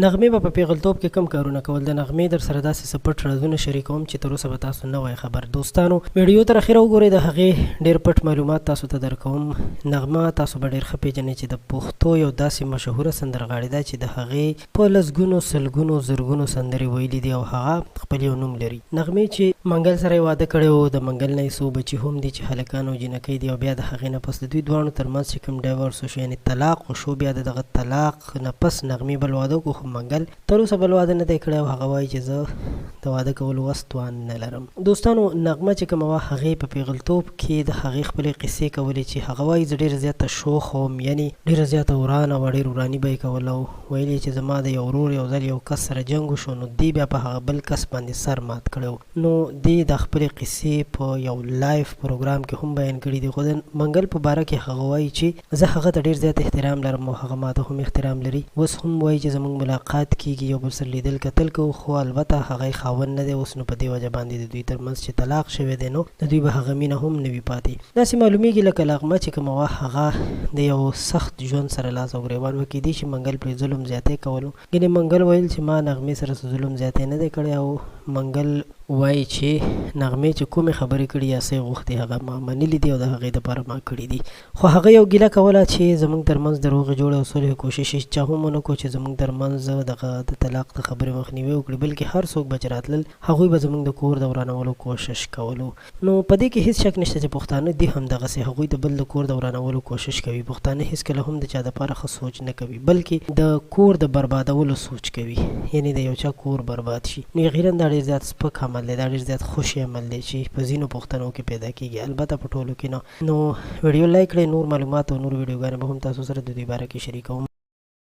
نغمې به په پېغلتوب کې کوم کارونه کول؟ د نغمې درسره داسې څه پټ رازونه شریکوم چې تر اوسه به تاسو نه وای خبر. دوستانو ویډیو تر اخره وګورئ د هغې ډېر پټ معلومات تاسو ته درکوم. نغمه تاسو به ډېر ښه پېژنئ چې د پښتو یو داسې مشهوره سندرغاړې ده چې د هغې په لسګونو، سلګونو، زرګونو سندرې ویلي دي او هغه خپل یو نوم لري. نغمې چې منګل سره یې واده کړی و، د منګل نه یې څو بچي هم دي چې هلکان او جینکۍ دي او بیا د هغې نه پس د دوی دواړو تر منځ چې کوم ډایورس وشو یعنې طلاق وشو بیا د دغه طلاق نه پس نغمې بل واده وکړو خو منګل تر اوسه بل واده نه دی کړی او هغه وايي چې زه د واده کولو وس توان نه لرم. دوستانو نغمه چې کومه وه هغې په پېغلتوب کې د هغې خپلې قصې کولې چې هغه وايي زه ډېره زیاته شوخه وم یعنې ډېره زیاته ورانه وه ډېر وراني به یې کوله او ویل یې چې زما د یو ورور یو ځل یو کس سره جنګ وشو نو دې بیا په هغه بل کس باندې سر مات کړی و. نو دې دا خپلې قصې په یو لایف پروګرام کې هم بیان کړي دي خو د منګل په باره کې هغه وايي چې زه هغه ته ډېر زیات احترام لرم او هغه ماته هم احترام لري اوس هم وايي چې زموږ ملاقات کیږي یو بل سره لیدل کتل کوو خو البته هغه یې خاوند نه دی اوس نو په دې وجه باندې د دوی تر منځ چې طلاق شوی دی نو د دوی به هغه مینه هم نه وي پاتې داسې معلومیږي لکه لغمه چې کومه وه هغه د یو سخت ژوند سره لاس او ګریوان وه کیدی شي منګل پرې ظلم زیاتی کولو. ګنې منګل ویل چې ما نغمې سره څه ظلم زیاتی نه دی کړی او منګل وایي چې نغمې چې کومې خبرې کړي یا څه یې غوښتي هغه ما منلي دي او د هغې دپاره ما کړي دي خو هغه یو ګیله کوله چې زمونږ تر منځ د روغې جوړې او صلحې کوشش هیچا هم ونه کړو چې زمونږ تر منځ دغه د طلاق د خبرې مخنیوی وکړي بلکې هر څوک به چې راتلل هغوی به زمونږ د کور د ورانولو کوشش کولو. نو په دې کې هیڅ شک نشته چې پښتانه دي هم دغسې، هغوی د بل د کور د ورانولو کوشش کوي، پښتانه هیڅکله هم د چا دپاره ښه سوچ نه کوي بلکې د کور د بربادولو سوچ کوي یعنې د یو چا کور برباد شي نو یقینا دا ډیر زیات سپک عمل دی دا ډیر زیات خوشې عمل دی چې په ځینو پښتنو کې پیدا کیږي البته په ټولو کې نه. نو ویډیو لایک کړئ نور معلومات او نور ویډیوګانې به هم تاسو سره د دوی باره کې شریکوم.